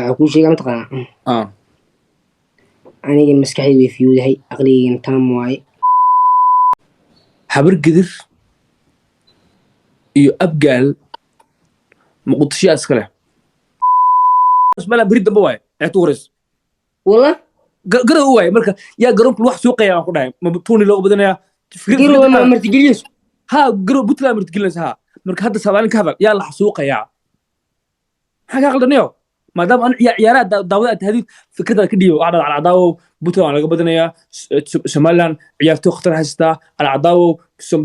Waxaa kuu sheegaa, mataqaanaa? Ah. Aniga maskaxdayda way fiyuudahay, aqligaygana taam waaye. Habar Gidir iyo Abgaal Muqdishoyaa iska leh. Ismala beri dambe waaye ceebta u horeyso. Walla. Garow u waaye. Marka yaa garoonka wax suuqaya baan ku dhahay, ma tuuni looga badanayaa? Garowe ma martigeliyeyso? Ha, garow Puntland martigelinaysa. Ha, marka hadda Saadaalin ka hadal, yaa la xasuuqayaa? Maxaa kaa qaldanayo? Maadaama an ciyaaraha daawada aad tahdiid, fikradaad ka dhiiba. Waxaa dhada Alcadaawow, Puntland waa laga badanayaa. Somaliland ciyaartoy khatar haysataa. Alcadaawow,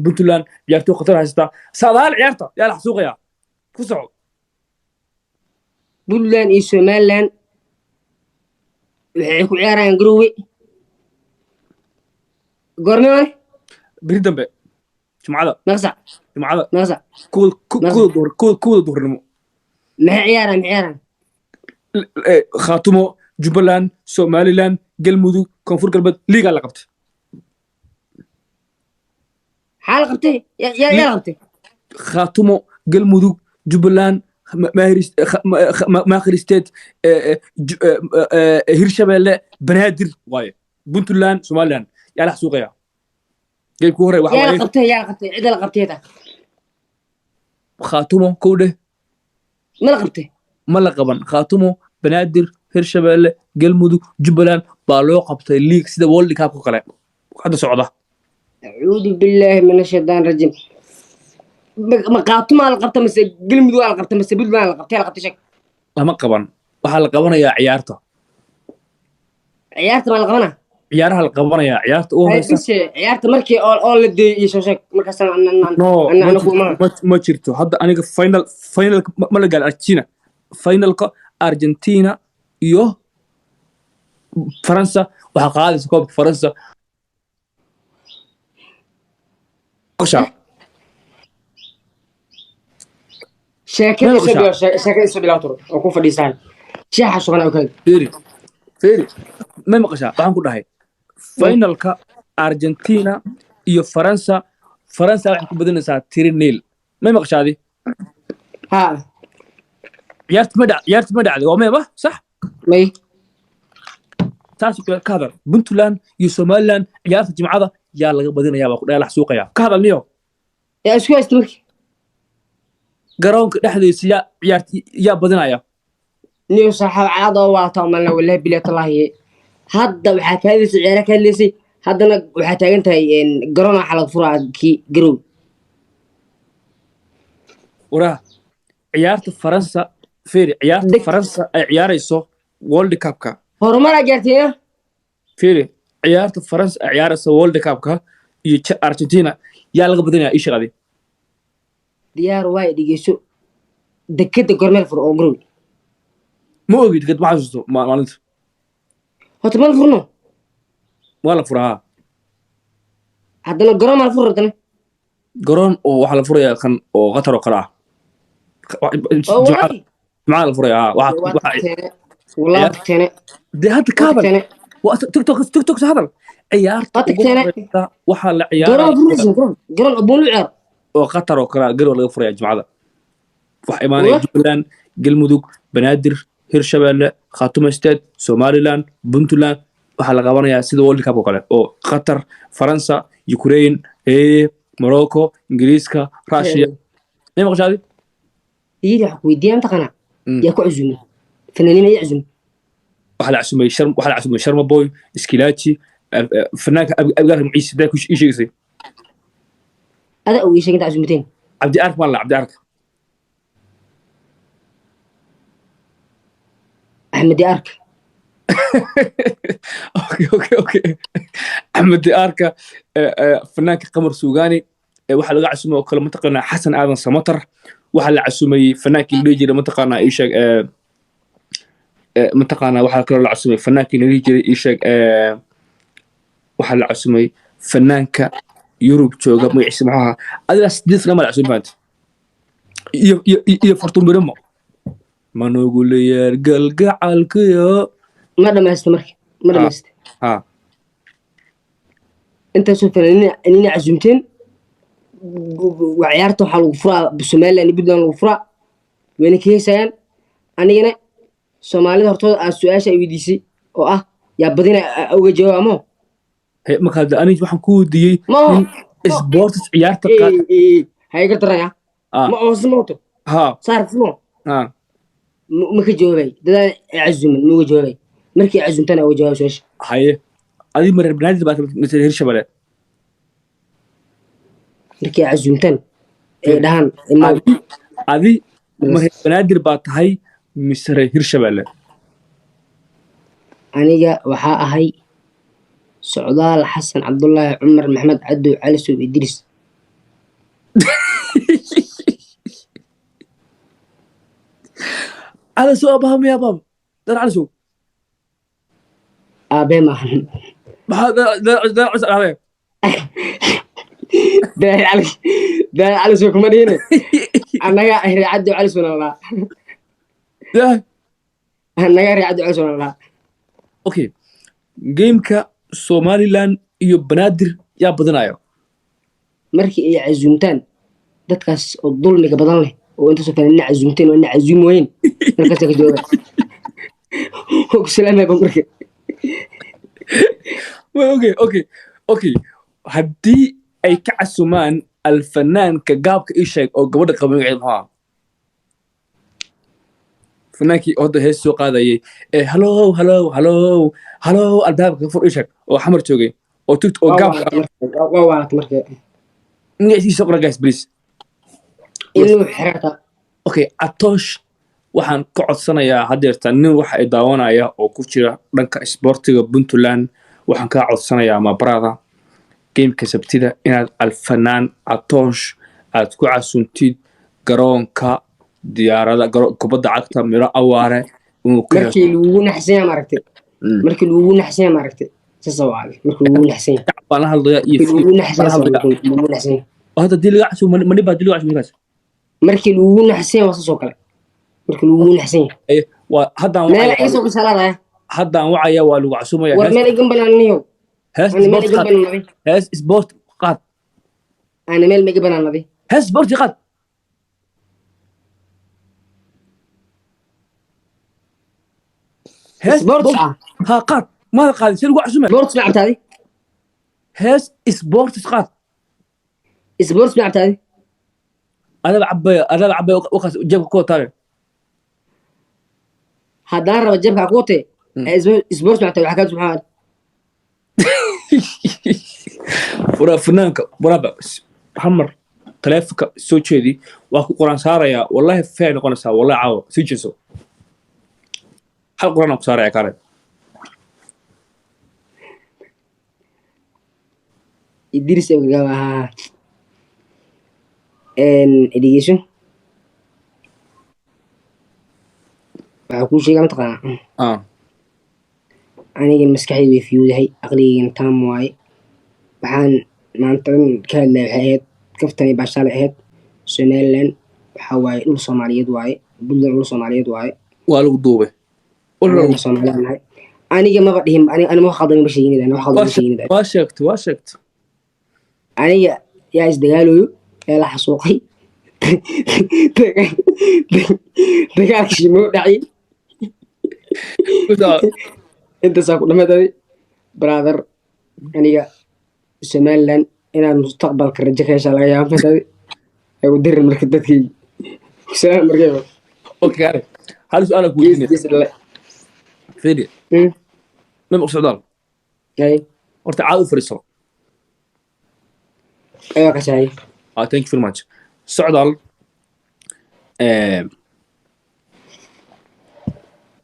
Puntland ciyaartoy khatar haysataa. Saadaal ciyaarta yaa la xasuuqayaa, ku soco. Puntland iyo Somaliland waxay ku ciyaarayaan Garowe goorme waay? Beri dambe, Jumcada. Meeqa sac? Jumcada. Meeqa sac? Kuwada duhurnimo. Maxay ciyaaraan? Maxay ciyaaraan? Khaatumo, Jubbaland, Somaliland, Galmudug, Koonfur Galbeed liigaa la qabtay. Maxaa la qabtay? Yaa la qabtay? Khaatumo, Galmudug, Jubbaland, Maakhir State, Hirshabeelle, Banaadir waaye, Puntland, Somaliland. Yaa la xasuuqaya geybku hore waxa Yaa la waaye? qabtay? Yaa la qabtay? Cidda la qabtay taa? Khaatumo kow dheh. Ma la qabtay? Ma la qaban. Khaatumo, Banaadir, Hirshabeelle, Galmudug, Jubbaland baa loo qabtay league sida World Cup oo kale hadda socda. Acuudu billaahi min ashaytaan rajiim. Ma Qaatumaa la qabta mase Galmudug aa la qabta mase Puntland la qabtay? La qabtay, sheeg. Lama qaban, waxaa la qabanayaa ciyaarta. Ciyaarta maa la qabanaa? Ciyaaraha la qabanayaa, ciyaarta ugu Hay. horeysa. Bise ciyaarta markii oo la deeyey iyo soo sheeg markaas. No. Ana Ma ana kuma ma jirto hadda. Aniga finalka ma la gaarin. Argentina, finalka Argentina iyo Faransa waxaa qaadaysa koobka Faransa. Sheekada Meel isoo qashaa. Bilaw sheekada, isoo bilaw tur oo ku fadhiisaan shaaxa shuban oo kale. Feri, feri, may maqashaa? Waxaan ku dhahay finalka Argentina iyo Faransa, Faransa waxay ku badinaysaa 3-0. May maqashaadi? Ha. Ciyaarta ma dhacday? Waa meeba sax? May. Taas oo kale ka hadal. Puntland iyo Somaliland ciyaarta Jimcada yaa laga badinayaa baa ku dhahay, la xasuuqaya? Ka hadal niyo. Yaa isku haysta markii? Garoonka dhexdiisa yaa ciyaarta, yaa badinaya? Niyo saaxaab calaad oo waata malna, wallahi billahi tallahi. Hadda waxaa ka hadlaysay ciyaara ka hadlaysay, haddana waxaa taagan tahay garoon waxaa laga furaa kii Garow. Waraha ciyaarta Faransa, feri, ciyaarta Faransa ay ciyaarayso World Cupka. Horumar aa gaartay ya. Feri, ciyaarta Faransa ay ciyaarayso World Cupka iyo Argentina yaa laga badinaya? Ii sheeg adi. Diyaar waay, dhegeyso. Dekeda gormeel fur oo Garow? Ma ogid gad, ma xasuusto maalinta. Horta ma la furno? Waa la furaa. Haddana garoon maa la fur haddana? Garoon oo waxaa la furayaa kan oo Qatar oo kale ah. Oo. Jimcada. Wallahi. Jimcada la furayaa, ha. Waa tagteene, wallahi tagteene. Dee hadda ka Waa hadal. tagteene. Waa TikTok, TikTok hadal. Ciyaarta Waa ugu tagteene. horeysa waxaa la Garoon ciyaaraya furaysa, garoon abuun lu ciyaar. Oo Qatar oo kale ah, garow laga furaya Jimcada. Waxa imaanaya Wallah. Jubbaland, Galmudug, Banaadir, Hirshabeelle, Khaatumo State, Somaliland, Puntland. Waxaa la qabanayaa sida World Cup oo kale oo Qatar, Faransa, Ukraine, Morocco, Ingiriiska, Russia. May maqashaadi? Yiri waxa ku weydiiyaa, mataqaanaa? Yaa ku cusumay fanaaniin? Yaa cusumay? Waxaa la casumay Sharma Boy, Iskilaaji, fanaanka Abgaarka magaciisa daa ku ii sheegaysay. Adaa ogey, sheeg inta casumateen. Cabdi Ark maan la Cabdi Ark. Axmed Ark. Okay, Axmed Arka, fanaanka Qamar Suugaani. Waxaa laga casumay oo kale, mataqaanaa, Xasan Aadan Samatar. Waxaa la casumay fanaankii la dhihi jiray, mataqaanaa, ii sheeg, mataqaanaa, waxaa kaloo la casumay fanaankii la dhihi jiray, ii sheeg, waxaa la casumay fanaanka Yurub jooga, magaciisa muxuu ahaa? Adigaa sideed fanaan baa la casumay maanta iyo Fartuun Birimo manugu leeyaar galgacalkiyo. Ma dhamaysta marka? Ma dhamaysta? Ha. Intaasoo fanaaniin inina casumteen, waa ciyaarta waxaa lagu furaa Somaliland iyo Puntland lagu furaa, wayna ka heesayaan. Anigana Soomaalida hortooda aad su-aasha ay weydiisay oo ah yaa badina uga jawaab amo. Marka hadda aniga waxaan ku weydiiyey Ma nin sports ciyaarta qaad. Hayga daraya. Ma oo mooto. Ha. Saar simo. Ha. Ma ka jawaabay dadaan cazuman, ma uga jawaabay markii cazumtana uga jawaab su-aasha. Haye, adi ma reer Banaadir baa mise reer Hirshabelle? Markii cazumtan ay dhahaan imaam. Adi ma reer Banaadir baa tahay mise reer Hirshabelle? Aniga waxaa ahay Socdaal Xasan Cabdullaahi Cumar Maxamed Cadow Cali Sow Idriis. Cali Sow abaha miyaa baab dar Cali Sow? Aabee maahan. Maxaa dar Cali Sow dhahdee? Daahir Cali, Daahir Cali Sow kuma dhihine, annaga reer Cadow Cali Sow nala dhahaa. Yah. Annaga reer Cadow Cali Sow nala dhahaa. Okay, gameka Somaliland iyo Banaadir yaa badinayo? Markii ay casuumtaan dadkaas oo dulmiga badan leh oo intaasoo kale ina casuumteen oo ina casuumi waayeen, markaasa ka jawaaba. Waa ku salaamaya ba marka. Okay, haddii ay ka casumaan alfanaanka gaabka ii sheeg oo gabadha qaba, magaceed muxuu ahaa? Fanaankii hadda hees soo qaadayay ee "Halow halow halow halow albaabka ka fur" ii sheeg, oo Xamar joogay oo tugt oo waa gaabka. Waa waalatay marka. Magaciisa soo qora, guys, please. Inuu xerata. Okay, Atoosh, waxaan ka codsanayaa haddeerta nin waxa ay daawanaya oo ku jira dhanka isboortiga Puntland, waxaan kaa codsanayaa mabrada gameka Sabtida inaad alfanaan Atoosh aad ku casuntid garoonka diyaarada kubadda cagta Miro Awaare inuu ka heeso. Markii lagugu naxsan yahay maaragtay, markii lagugu naxsan yahay maaragtay, saasa waa markii lagugu naxsan yahay. Shacab baan la hadlayaa iyo markii lagugu naxsan baan la yahay hadlayaa. Lagugu naxsan yahay. Hadda hadii laga casumo ma dhib baa hadii laga casumo markaas? Markii lagugu naxsan yahay waa saas oo kale, markii lagugu naxsan yahay. Waa haddaan meel wacaya. iga soo qisalaadaya. Haddaan wacaya, waa lagu casumaya. War hees meel iga banaanniyow. Hees ana meel sport iga qaad. banaanaday. Hees sport qaad. Ana meel ma iga banaanaday. Hees sport qaad. Hees sports sport ah. Ha, qaad. Maada qaadin, see lagu casumaya? Sports ma cabtaadi? Hees sports qaad. Sports ma cabtaadi? Adaba cabaya, adaba cabaya, wakaas jeebka ku wataale. Haddaan raba jabka ku watee. Sports ma cabtaadi? Waxaa kaa subxaan. Waraa fanaanka waraaba hamar taleefonka soo jeedi, waa ku quraan saarayaa. Wallahi fay noqonaysaa, wallahi caawa sii jeeso, hal quraan aan ku saaraya kaale. Idris Abgaba haa, dhegeyso, waxaa kuu sheegaa mataqaanaa? Ah. Aniga maskaxdaydu way fiyuudahay, aqligeygana taam waaye. Waxaan maanta dhan ka hadlaya waxay ahayd kaftani baashaale ahayd. Somaliland waxaa waaye dhul Soomaaliyeed waaye, Puntland dhul Soomaaliyeed waaye. Waa lagu duubay. Anaga Soomaaliyeed nahay. Aniga maba dhihin, aniga anima wax khaldan ma sheegin, aniga wax khaldan ma sheegin. Waa sheegtay, waa sheegtay. Aniga yaa isdagaalayo, yaa la xasuuqay, dagaalka shimoo dhacay, intaasaa ku dhamaatay, brother. Aniga Somaliland inaad mustaqbalka rajo ka heshaa laga yaaba mafahantaadi. Ay u dirin marka dadkii salaam markayba. Okay kaale, hal su-aal aan ku gees weydiinaya. Gees dhale. Fiiri. Mem socdaal. Ay. Horta caad u fadhiiso. Ayaa kasaay. Ah, thank you very much, Socdaal.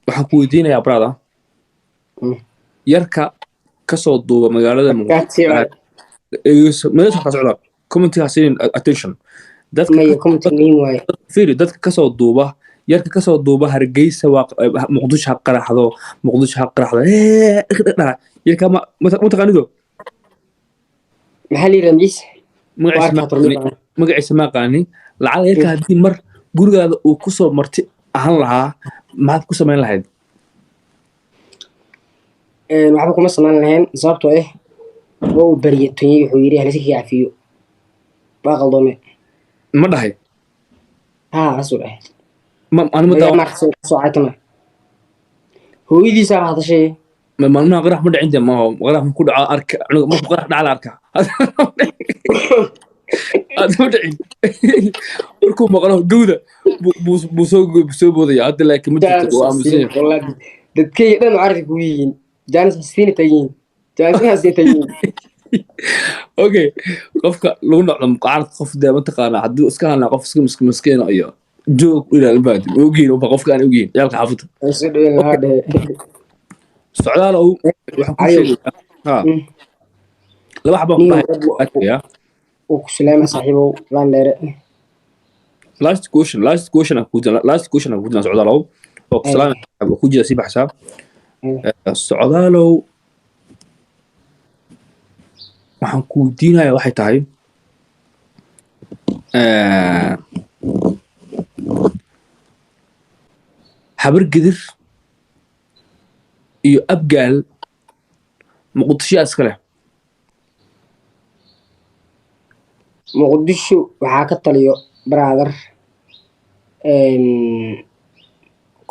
Waxaan ku weydiinayaa, brother, yarka kasoo duuba magaalada Kaasi waa. Magaalada socdaal, commentiga siinin attention dadka. Maya, comment muhiim waaye. Fiiri, dadka kasoo duuba, yarka kasoo duuba Hargeysa, waa "Muqdisho ha qaraxdo, Muqdisho ha qaraxdo" dhaha. Yarka ma taqaanido? Maxaa la yidhaha magiis? Magaciisa ma Waa arkaa. aqaani, magaciisa ma aqaani. Lacala yarka haddii mar gurigaada uu kusoo marti ahaan lahaa, maxaad ku samayn lahayd? Waxba kuma samayn lahayn, sababtoo ah waa uu baryatonyey, wuxuu yidhi halisi kaga cafiyo, waa qaldoome. Ma dhahay? Haa, saasuu dhahay. Ma ani ma Magaa daawan. Maarta soo caatama. Hooyadiisaa hadashay. Maalmaha qarax ma dhicin de, maaho qarax markuu dhaco arka cunuga, markuu qarax dhaca la arkaa. Hadda ma dhicin, markuu maqlo gowda buu soo boodaya hadda, laakiin ma jirto, waa aamusan yahay. Wallahi dadkayga dhan mucaaradka kugu yihiin, jaanis xasiini tagiin, jaanis xasiini tagiin. Okay, qofka lagu noqdo muqaarad, qof dee mataqaanaa hadduu iska hadlaa, qof iska miskiina iyo joog u ilaalin baadi ogiin uba qofka aan ogiin ciyaalka xaafadda. Aan soo dhaweyn lahaa dhehe. Socdaalow, waxaan ku Ayow. sheegayaa ha laba xabaan ku Nin dhahay. Uu ku salaama, saaxiibow landheere. Last question, last question aan ku last question aan ku jira. Socdaalow, oo ku salaam oo ku jira sii baxsaa. Socdaalow, waxaan ku weydiinayaa waxay tahay, Habar Gidir iyo Abgaal Muqdisho iska leh? Muqdisho waxaa ka taliyo, brother,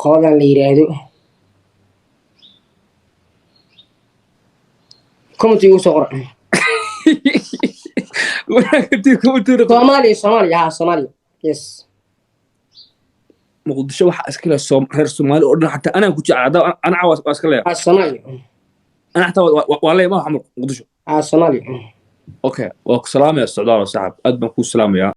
qoladan la yiraahdo comment igu soo qora. Soomaaliya, Soomaaliya, ha, Soomaaliya, yes. Muqdisho waxaa iska leh reer Soomaali oo dhan, xataa anaa ku jecel ana waa iska leeyahay. Ha, Soomaaliya. Ana xataa waa leeyahay, ma xamur Muqdisho. Ha, Soomaaliya. Okay, waa ku salaamaya, Socdaal saaxib, aad baan kuu salaamayaa.